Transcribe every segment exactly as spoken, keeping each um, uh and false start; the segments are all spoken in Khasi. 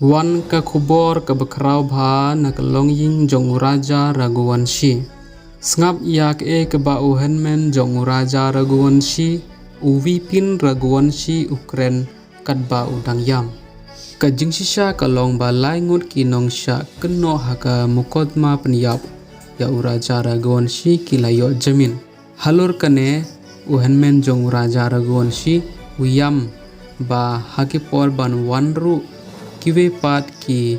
Wan ka khubor kaba khraw bha na ka longïing jong u Raja Raghuwanshi. Sngap ïa kaei kaba u hynmen jong u Raja Raghuwanshi u Vipin Raghuwanshi u kren katba u dang ïam. Ka jingshisha ka long ba lai ngut ki nongshah kynnoh ha ka mukotduma pynïap ïa u Raja Raghuwanshi ki la ïoh jamin. Halor kane u hynmen jong u Raja Raghuwanshi u ïam ba ha ki por ban wan ruh kiwei pat ki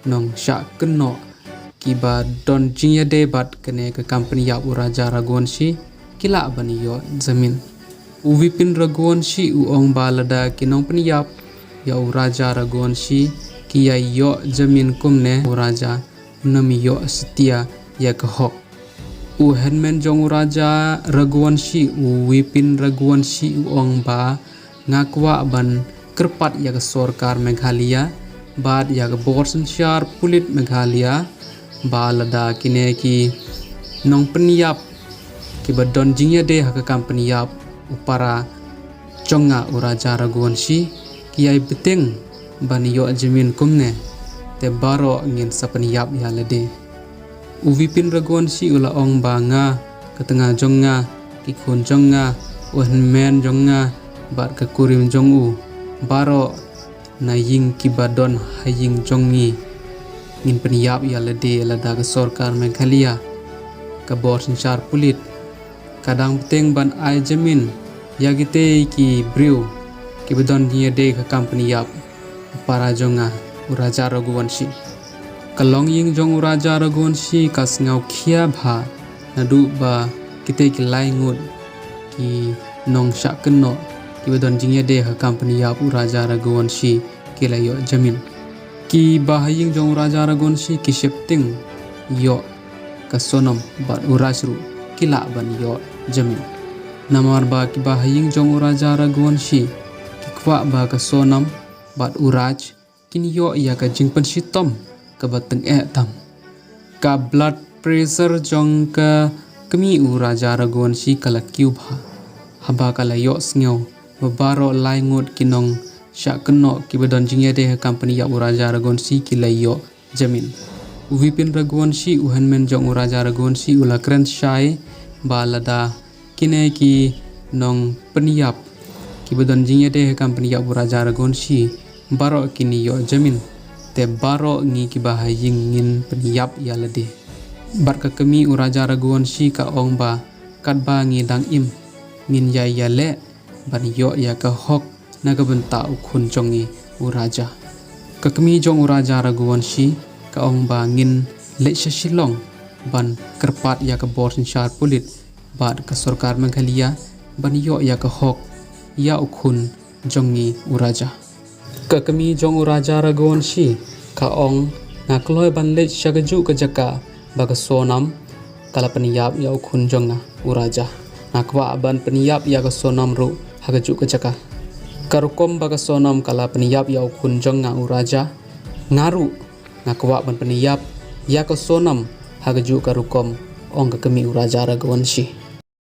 nongshah kynnoh kiba don jingïadei bad kane ka kam pynïap u Raja Raghuwanshi ki lah ban ïoh jamin. U Vipin Raghuwanshi u ong ba lada ki nongpynïap ïa u Raja Raghuwanshi ki ïa ïoh jamin kumne u Raja un ym ïoh satia ïa ka hok. U hynmen jong u Raja Raghuwanshi u Vipin Raghuwanshi u ong ba nga kwah ban kyrpad ïa ka sorkar Meghalaya bad ïa ka bor synshar pulit Meghalaya ba lada kine ki nongpynïap kiba don jingïadei ha ka kam pynïap u para jong nga u Raja Raghuwanshi ki ïai bteng ban ïoh jamin kumne te baroh ngin sa pynïap ïa lade. U Vipin Raghuwanshi u la ong ba nga, ka tnga jong nga, ki khun jong nga, u hynmen jong nga bad ka kurim jong u, baroh na ïing kiba don ha ïing jong ngi ngin pynïap ïa lade lada ka sorkar Meghalaya, ka bor synshar pulit ka dang bteng ban ai jamin ïa kitei ki briew kiba don jingïadei ha ka kam pynïap u para jong nga u Raja Raghuwanshi. Ka longïing jong u Raja Raghuwanshi ka sngew khia bha naduh ba kitei ki lai ngut ki nongshah kynnoh kiba don jingïadei ha ka kam pynïap u Raja Raghuwanshi ki la ïoh jamin. Kiba ha ïing jong u Raja Raghuwanshi ki sheptieng ïoh ka Sonam bad u Raj ruh ki lah ban ïoh jamin. Namar ba kiba ha ïing jong u Raja Raghuwanshi ki kwah ba ka Sonam bad u Raj kin ïoh ïa ka jingpynshitom kaba tyngeh tam. Ka blood pressure jong ka kmie u Raja Raghuwanshi ka la kiew bha haba ka la ïohsngew ba baroh lai ngut ki nongshah kynnoh kiba don jingïadei ha ka kam pynïap u Raja Raghuwanshi ki la ïoh jamin. U Vipin Raghuwanshi u hynmen jong u Raja Raghuwanshi u la kren shai ba lada kine ki nongpynïap kiba don jingïadei ha ka kam pynïap u Raja Raghuwanshi baroh kin ïoh jamin, te baroh ngi kiba ha ïing ngin pynïap ïa lade. Bad ka kmie u Raja Raghuwanshi ka ong ba katba ngi dang im ngin ïai ïaleh ban ïoh ïa ka hok na ka bynta u khun jong ngi u Raja. Ka kmie jong u Raja Raghuwanshi ka ong ba ngin leit sha Shillong ban kyrpad ïa ka bor synshar pulit bad ka sorkar Meghalaya ban ïoh ïa ka hok ïa u khun jong ngi u Raja. Ka kmie jong u Raja Raghuwanshi ka ong, nga kloi ban leit sha kajuh ka jaka ba ka Sonam ka la pynïap ïa u khun jong nga u Raja. Nga kwah ban pynïap ïa ka Sonam ruh ha kajuh ka jaka. Ka rukom ba ka Sonam ka la pynïap ïa u khun jong nga u Raja, nga ruh nga kwah ban pynïap ïa ka Sonam ha kajuh ka rukom, ong ka kmie u Raja Raghuwanshi.